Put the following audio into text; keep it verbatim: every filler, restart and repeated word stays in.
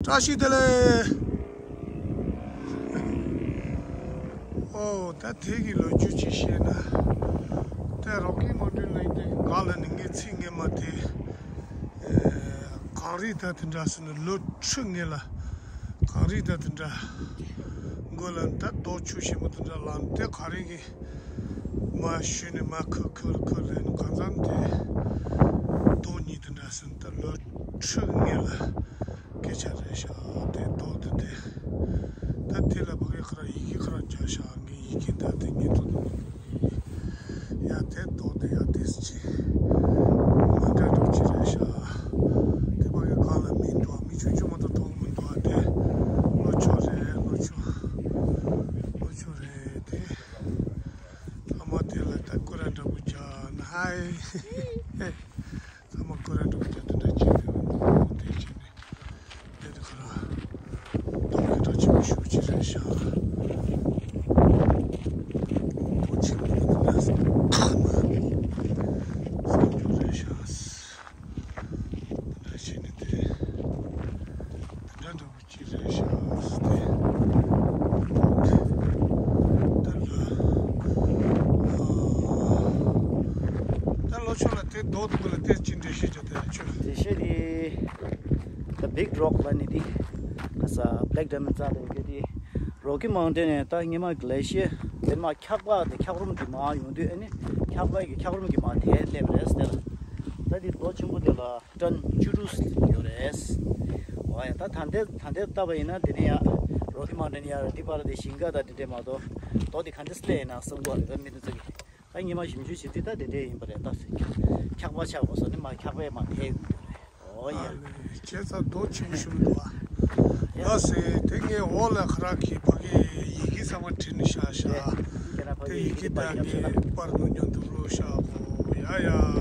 བཀྲ་ཤིས་བདེ་ལེགས། ཨོ་ད་དེ་གི་ལོ་རྒྱུས་ཅིག་བཤད་ན། ད་རོ་ཀི་མའུན་ཊེན་ལ་ཡིན་དེ་ག་ལ་ནི་ངའི་ཚིག་ངའི་མ་དེ། གངས་རི་ད་དེ་འདྲ་ཟེར་ན་ལོ་ཁྲི་ངེས་ལ། གངས་རི་ད་དེ་འདྲ། མགོ་ལ་ད་རྡོ་ཆུ་ཞིམ་པོ་དེ་འདྲ་ལངས་དེ་གངས་རི་གི། མ་ཞུས་ནས་མ་ཁུར་ཁུར་ཁུར་རེད་ནི་གང་ཙམ་དེ། རྡོ་གཉིས་དེ་འདྲ་ཟེར་ན་ད་ལོ་ཁྲི་ངེས་ལ། སྐད་ཆ་རེད་ཤག་དེ་རྡོ་དེ་དེ། ད་དེ་ལ་ཕ་གི་ཁ་ར་ཡི་གེ་ཁ་ར་རྒྱག་ཤག་ངས་ཡི་གེ་ད་དེ་ཉན་ཐུབ་འདུག་ཡ་དེ་རྡོ་དེ་ཡ་དེ་སི་ཅི། མ་འདྲ་འགྲོ་ཅི་རེད་ཤག་དེ་ཕ་གི་གང་ལ་མི་འདུག་མི་ཆུང་ཆུང་མ་གཏོགས་མཐོང་མི་འདུག་དེ་ལྷོ་ཕྱོགས་རེད། ལྷོ་ཕྱོགས། ལྷོ་ཕྱོགས་རེད་དེ། ཨ་མ་དེ་ལ་ད་སྐུ་ར་འདྲ་པོ་བྱ་ན་ཧའི། ཚང་མ་ཁོ་རང་འགྲོ་རྒྱུ་དེ་འདྲ་བྱས་ནས་དེ་བྱས་ནས་དེ་དེ་ཁོ་རང་དོ་གི་འགྲོ་ཆེན་པོ་ཞུ་ཅི་རེད་ཤག་གོ་ཆེན་པོ་དེ་འདྲ་ས་མ་སྐྱོ་རྒྱུ་རེད་ཤག་དེ་འདྲ་བྱས་ནས་དེ་དེ་འདྲ་འགྲོ། ཅི་རེད་ཤག་སྟེ། ད་ལོ། ད་ལོ་ཆུང་ལ་དེ་རྡོ་དེ་ལ་དེ་ཅི་འགྲེལ་བཤད་བྱ་དེ་ཆུ། འགྲེལ་བཤད་དེ། The Big Rock ལ་ནི་དེ། ག་ས་Black Diamond རྩ་དེ་གི་དེ། Rocky Mountain ནས་ད་སྔོན་མ་Glacier དེ་མ་འཁྱག་པ་དེ་འཁྱག་རོམ་གྱི་མ་ཡོང་དུས་ཨ་ནི་འཁྱག་པ་གི་འཁྱག་རོམ་གྱི་མ་དེ་སླེབས་རེད་ཟེར། ད་དེ་རྡོ་ཆེན་པོ་དེ་ལ། ཊོན་བཅུ་དྲུག་ཡོད་རེད། འོ་ཡ་ད་ད་ལྟའི་ད་ལྟའི་ལྟ་བ་ཡིན་ན་དེ་ནས་ཡ་Rocky Mountain ཡ་འདི་པར་དེ་ཞིང་ཁ་དང་དེ་འདྲས་མ་གཏོགས་རྡོ་དེ་ག་འདྲས་སླེབས་ཡིན་ན་བསམ་གོ་རེད། ད་མི་དེ་ཚོ་གི་ད་ཉི་མ་ཞིབ་འཇུག་བྱེད་དུས་ད་དེ་འདྲས་ཡིན་པ་རེད། ད་འཁྱག་པ་ཆགས་པ་སོགས་ནི་མ་འཁྱག་པས་མ་ཐེག་ཡོང་གི་རེད། འོ་ཡ། བྱས་ཙང་རྡོ་ཆེན་པོ་ཞིག་མི་འདུག་ཨ། ལགས་སེ་དེ་ངས་འོག་ལ་ཁ་རག་གི་ཕ་གི་ཡི་གེ་གསར་པ་བྲིས་ནས་བཞག་ཤག་དེ་ཡི་གེ་དག་ངས་པར་ནང་མཉམ་དུ་བླུགས་བཞག་གོ་ཡ་ཡ།